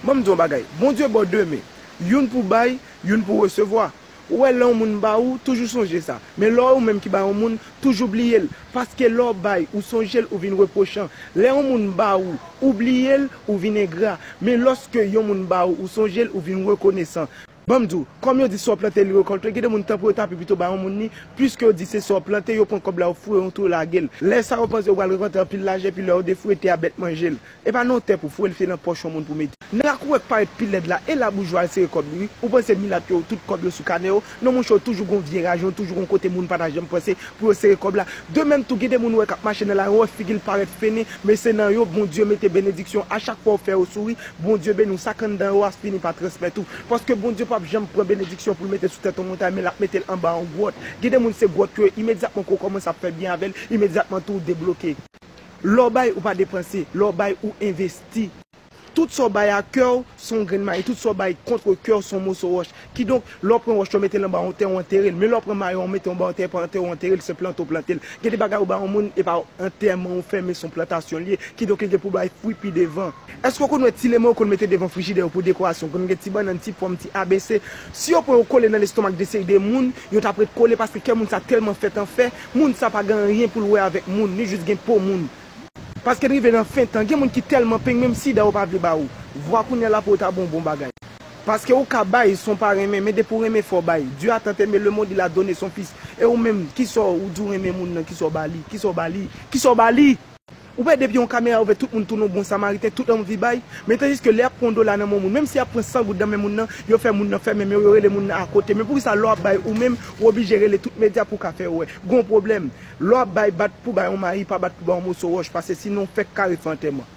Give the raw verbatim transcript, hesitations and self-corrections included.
Ban m di w yon bagay, Bondye ba w de men, youn pou bay, youn pou resevwa. Ou wè, lè yon moun ba ou, toujou sonje sa. Men lè w wè ou menm ki bay yon moun, toujou bliye l. Paske lè w bay, ou sonje l, ou vin repwochan. Lè yon moun ba ou, ou bliye l, ou vin engra. Men lòske yon moun ba ou, ou sonje l, ou vin rekonesan. Ban m di w, kòm yo di sa w plante li rekòlte, gen de moun tan pou yo ta pi pito ba yon moun li, piske yo di se sa w plante, yo pran kòb la, yo foure yon twou, yo lage l. Lè sa yo panse yo pral rekòlte anpil lajan, epi lè yo defouye tè a, bèt manje l. E pa nan yon tè pou foure l, se nan pòch yon moun pou mete. Nan lakou w wè k parèt pi lèd la, e la boujwa al sere kòb li, wi. Ou panse milat yo, tout kòb yo sou kanè yo? Non, monchè, yo toujou gon vye rajon, toujou gon kote moun pa ta janm panse pou yo sere kòb la. De menm tou, gen de moun ou wè k ap mache nan lari, ou wè figi l parèt fennen, men se nan yo Bondye mete benediksyon. A chak fwa w fè yo souri, Bondye beni w, sa k anndan yo a fini pa transmèt ou. Paske Bondye p ap janm pran benediksyon pou l mete sou tèt yon montay, men l ap mete l anba yon gwòt. Gen de moun se gwòt yo ye, imedyatman ke w kòmanse ap fè byen avè l, imedyatman tou ou debloke. Lè w bay, ou pa depanse. Lè w bay, ou envesti. Tout sa w bay ak kè w, se yon grenn mayi. Tout sa w bay kont kè w, se yon moso wòch. Kidonk, lè w pran wòch la, w mete l anba yon tè, w antere l. Men lè w pran mayi a, w mete l anba yon tè, pa antere, w antere l, se plante w plante l. Gen de bagay ou ba yon moun, e pa antèman ou fè, men se yon plantasyon l ye. Kidonk, li gen pou bay fwi pi devan. Èske w konn wè ti lemonn yo konn mete devan frijidè yo pou dekorasyon? Konn gen ti bannann, ti pòm, ti A B C. Si yo pran yo kole nan lestomak de seri de moun, yo t ap ret kole paske kè moun sa tèlman fèt an fè, moun sa pa gen anyen pou l wè avèk moun, li jis gen po moun. Paske n rive nan fen tan, gen moun ki tèlman peng, menm sida yo pa vle ba ou. Vwa kounye a la pou yo ta ba w bon bagay. Paske ou ka bay san w pa renmen, men depi w renmen fò w bay. Dieu a tant aimé le monde, il a donné son fils. E ou menm, kisa w di w renmen moun nan, kisa w ba li, kisa w ba li, kisa w ba li? Ou wè depi yon kamera ouvè, tout moun tounen yon bon samariten, tout anvi bay. Men tandiske lè y ap pran yon dola nan men yon moun, menm si y ap pran san goud nan men moun nan, yo fè moun nan fèmen men yo, yo rele moun nan akote. Men poukisa lè w ap bay ou menm, ou oblije rele tout medya pou w ka fè yo wè? Gon pwoblèm. Lè w ap bay, bat pou bay yon mayi, pa bat pou bay yon moso wòch, paske sinon w fèk kare fè antèman.